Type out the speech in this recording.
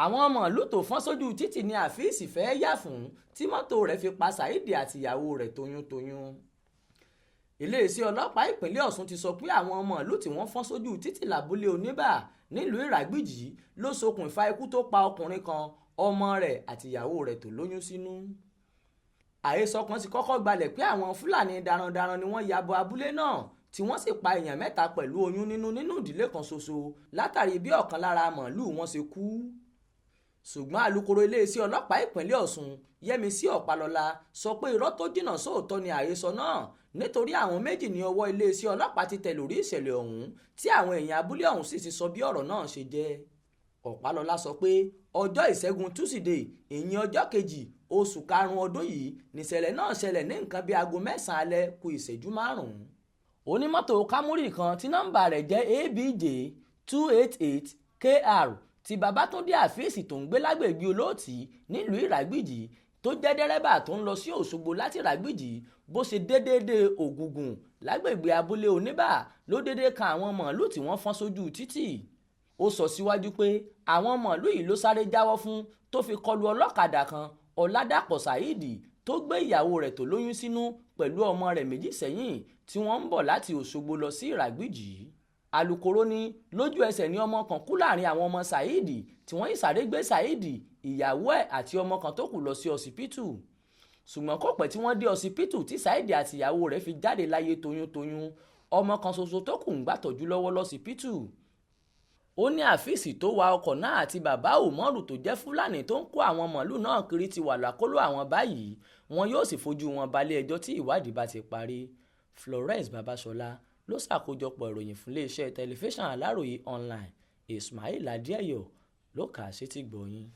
Àwọn màálùú tó fọ́n sójú títì ní Afeez fẹ́ẹ́ yà fún tí mọ́tò rẹ̀ fi pa Saheed àtìyàwó rẹ̀ toyúntoyún. Iléeṣẹ́ ọlọ́pàá ìpínlẹ̀ Ọ̀ṣun ti sọ pé àwọn màálùú tí wọ́n fọ́n sójú títì lábúlé Oníbà nílùú Ìràgbìjì ló ṣokùnfà ikú tó pa ọkùnrin kan, ọmọ rẹ̀ àtìyàwó rẹ̀ tó lóyún sínú. Àhesọ kan ti kọ́kọ́ gbalẹ̀ pé àwọn Fúlàní darandaran ni wọ́n ya bo abúlé náà tí wọ́n sì pa èèyàn mẹ́ta pẹ̀lú oyún nínú nínú ìdílé kan ṣoṣo látàrí bí ọ̀kan lára màálùú wọn ṣe kú. Ṣùgbọ́n alūkkóró iléeṣẹ́ ọlọ́pàá ìpínlẹ̀ Ọ̀ṣun, Yẹ́misí Ọ̀pálọ́lá, sọ pé irọ́ tó jìnnà sóòótọ́ ni àhesọ náà, nítorí àwọn méjì ní ọwọ́ iléeṣẹ́ ọlọ́pàá ti tẹ̀ lórí ìṣẹ̀lẹ̀ ọ̀hún, tí àwọn èèyàn abúlé ọ̀hún sì ti sọ bí ọ̀rọ̀ náà ṣe jẹ́. Ọ̀pálọ́lá sọ pé ọjọ́ Ìṣẹ́gun Túṣídéé, ìyẹn ọjọ́ kejì oṣù karùn-ún ọdún yìí nìṣẹ̀lẹ̀ náà ṣẹlẹ̀ ní nǹkan bíi aago 9 alẹ́ ku ìṣẹ́jú 5. Onímọ́tò Kámúrì kan tí nọ́ńbà rẹ̀ jẹ́ ABJ 288 KR tí Babátúndé Afeez tó ń gbé lágbègbè Olóòtì nílùú Ìràgbìjì, tó jẹ́ dẹ́rẹ́bà tó ń lọ sí Òṣogbo láti Ìràgbìjì, bó ṣe déédé dé Ògùngùn lágbègbè abúlé Oníbà ló déédé kan àwọn màálùú tí wọ́n fọ́n sójú títì. Ó sọ síwájú pé àwọn màálùú yìí ló sáré jáwọ́ fún tó fi kọlu ọlọ́kadà kan, Ọ̀làdàpọ̀ Saheed, tó gbé ìyàwó rẹ̀ tó lóyún sínú pẹ̀lú ọmọ rẹ̀ méjì sẹ́yìn tí wọ́n ń bọ̀ láti Òṣogbo lọ sí Ìràgbìjì. Alūkkóró ní lójú ẹsẹ̀ ní ọmọ kan kú láàrin àwọn ọmọ Saheed, tí wọ́n sì sáré gbé Saheed, ìyàwó ẹ̀ àti ọmọ kan tó kù lọ sí ọsibítù, ṣùgbọ́n kò pẹ́ tí wọ́n dé ọsibítù tí Saheed àti ìyàwó rẹ̀ fi jáde láyé toyúntoyún. Ọmọ kan ṣoṣo tó kù ń gbàtọ́jú lọ́wọ́ lọ́sibítù. Ó ní Afeez tó wa ọkọ̀ náà àti Bàbá Umaru tó jẹ́ Fúlàní tó ń kó àwọn màálùú náà kiri ti wà lákọlò àwọn báyìí, wọn yóò sì fojú wọn balẹ̀-ẹjọ́ tí ìwádìí bá ti parí. Florence Babasola ló ṣàkójọpọ̀ ìròyìn fún iléeṣẹ́ tẹlifíṣàn Aláròye Online. Ismail Adéẹ̀yọ̀ ló kà á sétígbọ̀ọ́ yín.